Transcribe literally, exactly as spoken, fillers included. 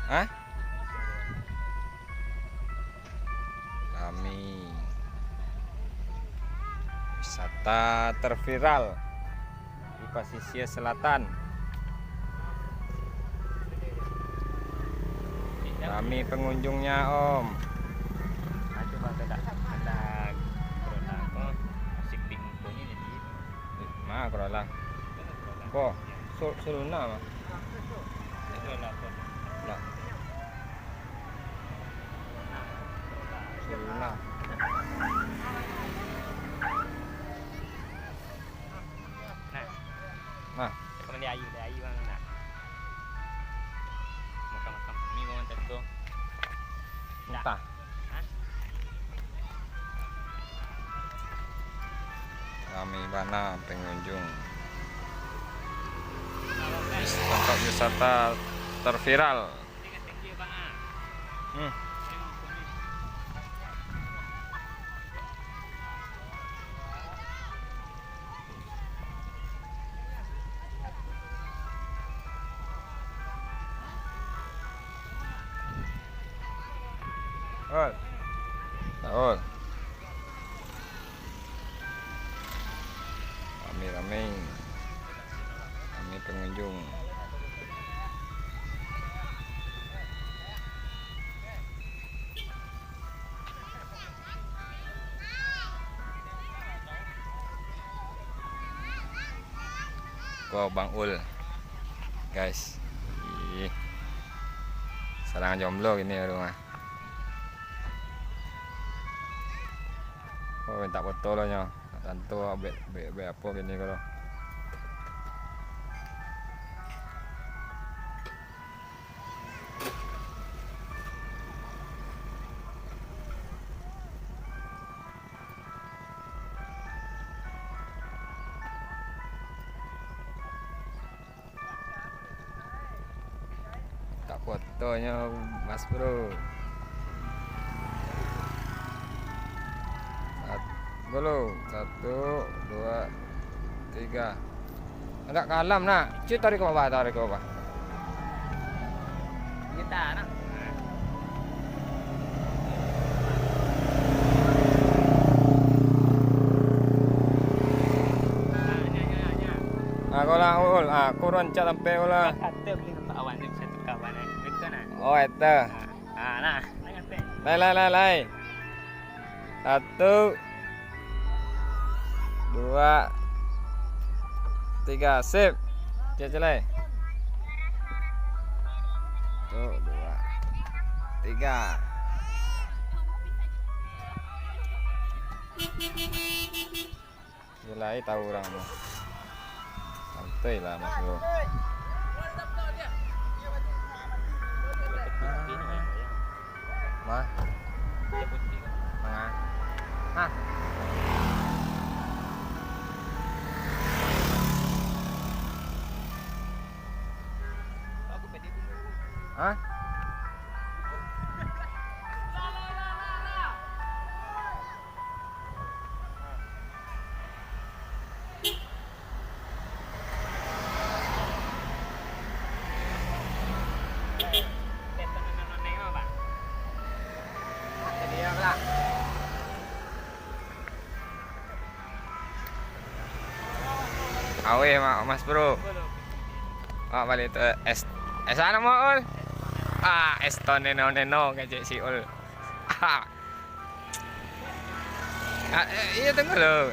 Hah? Lami. Wisata terviral di pasisia selatan. Rami pengunjungnya, Om. Nah, itu, Bang, ada, ada Corolla, apa, asik di mukonya jadi. Ma, Corolla. Mana Corolla? Ko, Su-, Suluna, Ma. Itu Corolla, Corolla. Nah. Suluna. Nah. Nah. Cakap mandi air, mandi air, Bang, nak. Makan-makan mi, Bang, macam tu. Entah. Hah? Rami bana pengunjung. Wis-, tempat wisata terviral. Hmm. Ol. Ol. Rami-rami. Rami pengunjung. Ko Bang Ul, guys. Ih. Sadang jomblo kini di rumah. Oh, mintak foto lo nyo. Nak tantu bek, bek, bek apo kini ko lo. Tak fotonyo, Mas Bro. Sat-, dulu. Satu, dua, tiga. Agak kalam, nak. Cuy, tarik ke bawah, tarik ke bawah. Gitar, nak. Ah, ko lah, Ul. Ah, ko rancak sampai ko lah. Kata beli nampak awak ni bisa tukar warna. Betul, nak? Oh, itu. Ah, ah, nah. Lai, lai, lai, lai. Satu, dua, tiga, sip. Cek, cek lai. Satu, dua, tiga. Yo lai tahu urang mah. Santai lah, Mas Bro. Mah. Manga. Hah? Hah? Aweh, Mak, Mas Bro. Mak balik tu, es, es anu, Mak, Ul? Ah, es to neno-neno, kecek si Ul. Ah. Ah, eh, iyo, tunggu lo.